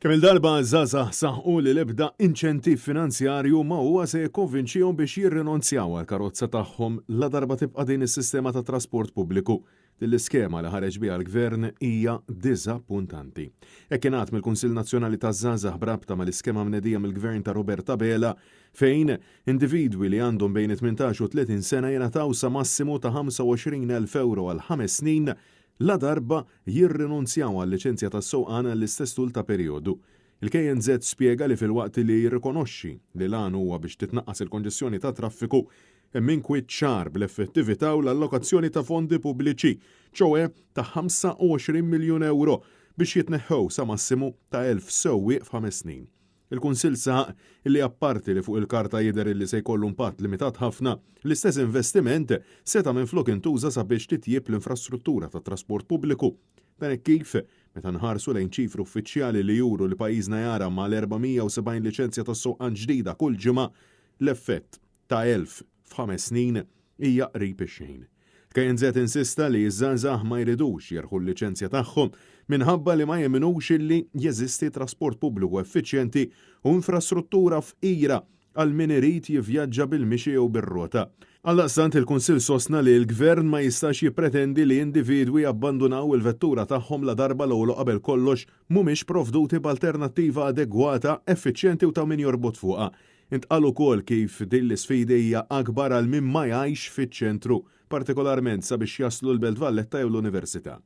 Kemm-il darba ż-żgħażagħ saħqu li l-ebda inċentiv finanzjarju ma huwa se jikkonvinċihom biex jirrinunzjaw għall-karozza tagħhom ladarba tibqa' din is-sistema ta' trasport pubbliku. Din l-iskema li ħareġ biha l-Gvern hija diżappuntanti. Hekk ingħad mill-Kunsill Nazzjonali taż-Żgħażagħ b'rabta mal-iskema mnedija mill-Gvern ta' Robert Abela fejn individwi li għandhom bejn it-18 u 30 sena jingħataw sa massimu ta' 25,000 ewro għal ħames snin ladarba jirrinunzjaw għal-liċenzja tas-sewqan għall-istess tul ta' perijodu. Il-KNŻ spjega li filwaqt li jirrikonoxxi li l-għan huwa biex titnaqqas il-konġestjoni tat-traffiku, hemm inkwiet ċar bl-effettività u l-allokazzjoni ta' fondi pubbliċi, ċoe ta' 25 miljun ewro biex jitneħħew sa massimu ta' 1,000 sewwieq f'ħames snin. Il-Kunsill saħaq illi apparti li fuq il-karta jidher illi se jkollu impatt limitat ħafna, l-istess investiment seta' minflok intuża sabiex titjieb l-infrastruttura tat-trasport pubbliku. Dan hekk kif, meta nħarsu lejn ċifri uffiċjali li juru li pajjiżna jara mal-470 liċenzja tas-sewqan ġdida kull ġimgħa, l-effett ta' 1,000 f'ħames snin hija qrib ix-xejn. Il-KNŻ insista li ż-żgħażagħ ma jridux jerħu l-liċenzja tagħhom minħabba li ma jemmnux illi jeżisti trasport pubbliku effiċjenti u infrastruttura fqira għal min irid jivvjaġġa bil-mixi jew bir-rota. Għaldaqstant il-Kunsill sostna li l-Gvern ma jistax jippretendi li individwi jabbandunaw il-vettura tagħhom ladarba l-ewwel u qabel kollox mhumiex provduti b'alternattiva adegwata, effiċjenti u ta' min jorbot fuqha. Intqal ukoll kif din l-isfida hija akbar għal min ma jgħixx fiċ-ċentru, partikolarment sabiex jaslu l-Belt Valletta jew l-Università.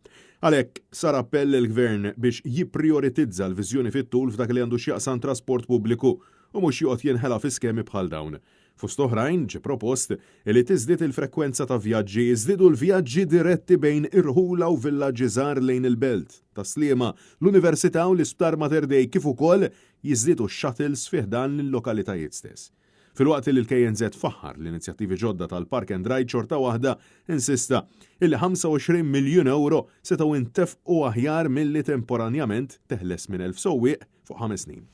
Għalhekk, sar appell lill-Gvern biex jipprijoritizza l-viżjoni fit-tul f'dak li għandu x'jaqsam trasport pubbliku u mhux joqgħod jinħela fi skemi bħal dawn. Fost oħrajn, ġie propost li tiżdied il-frekwenza ta' vjaġġi, jiżdiedu l-vjaġġi diretti bejn irħula u villaġġi żgħar lejn il-Belt, Tas-Sliema, l-Università u l-Isptar Mater Dei kif ukoll jiżdiedu x-shuttles fi ħdan l-lokalitajiet stess. Filwaqt li l-KNŻ faħħar l-inizjattivi ġodda tal-Park and Ride xorta waħda insista illi 25 miljun ewro setgħu intefqu aħjar milli temporanjament teħles minn 1,000 sewwieq fuq ħames snin.